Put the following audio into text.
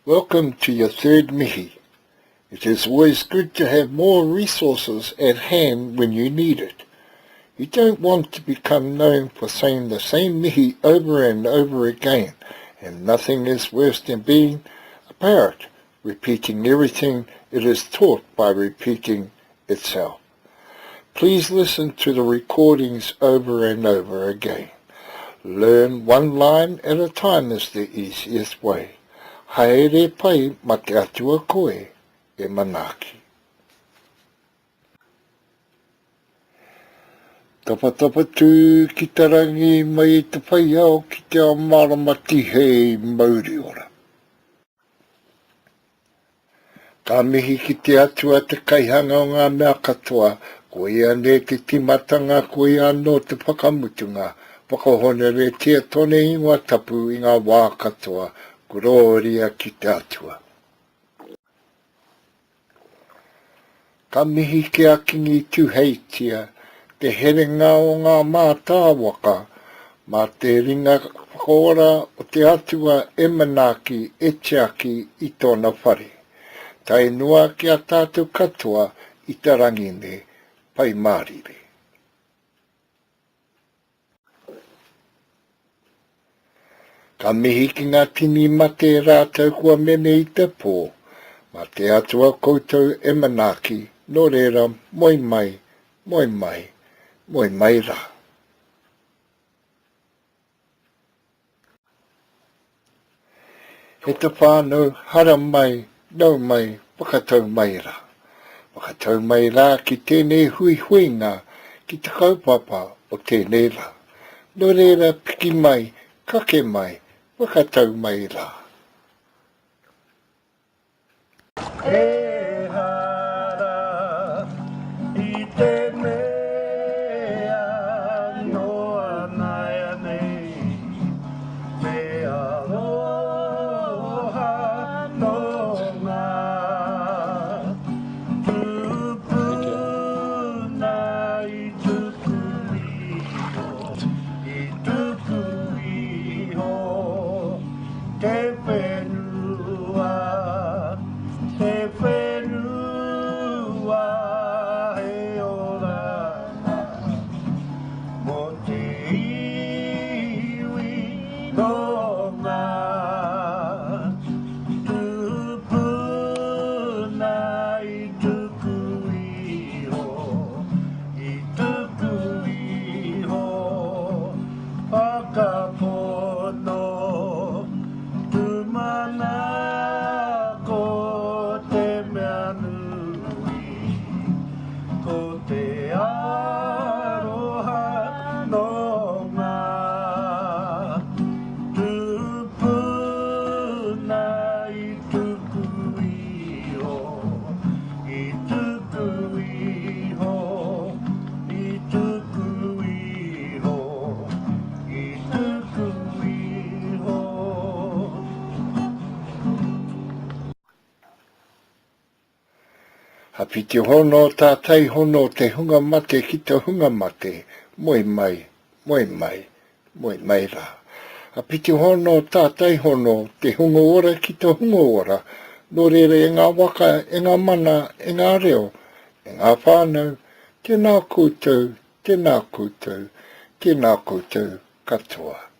Welcome to your third mihi. It is always good to have more resources at hand when you need it. You don't want to become known for saying the same mihi over and over again, and nothing is worse than being a parrot, repeating everything it is taught by repeating itself. Please listen to the recordings over and over again. Learn one line at a time is the easiest way. Haere pai ma te Atua koe e manaaki. Tapatapa tū ki te rangi mai i te whai ao ki te ao mārama tihei mauri ora. Ka mihi ki te Atua te kaihanga o ngā mea katoa, ko ia nei te timatanga, ko ia anō te whakamutunga, whakahonoretia tōna ingoa tapu i ngā wā katoa, korōria ki te Atua. Ka mihi ki a Kingi Tuheitia te herenga o ngā mātāwaka mā te ringa whakaora o te Atua e manaaki, e tiaki i tōna whare, tae noa ki a tātou katoa i te rangi nei, Pai Mārire. Ka mihi ki ngā tini mate rātou kua mene i te pō. Mā te Atua koutou e manaaki, nō reira, moe mai, moe mai, moe mai rā. E te whānau, hara mai, nau mai, whakatau mai rā. Whakatau mai rā ki tēnei huihuinga, ki te kaupapa o tēnei rā. Nō reira, piki mai, kake mai, whakatau mai rā. Ehara i te mea noa nāianei, me aroha nō ngā tūpuna i tuku iho, i tuku iho. Te whenua, te whenua he oranga mō te iwi nō ngā tūpuna i tuku iho, i tuku iho. Whakapono, tūmanako te mea nui, ko te aroha nō ngā tūpuna i tuku iho, i tuku iho, i tuku iho. I tuku iho. Hapiti hono tātai hono te hunga mate ki te hunga mate, moe mai, moe mai, moe mai rā. Hapiti hono tātai hono te hunga ora ki te hunga ora, nō reira e ngā waka, e ngā mana, e ngā reo, e ngā whānau, tēnā koutou, Tēnā koutou, tēnā koutou katoa.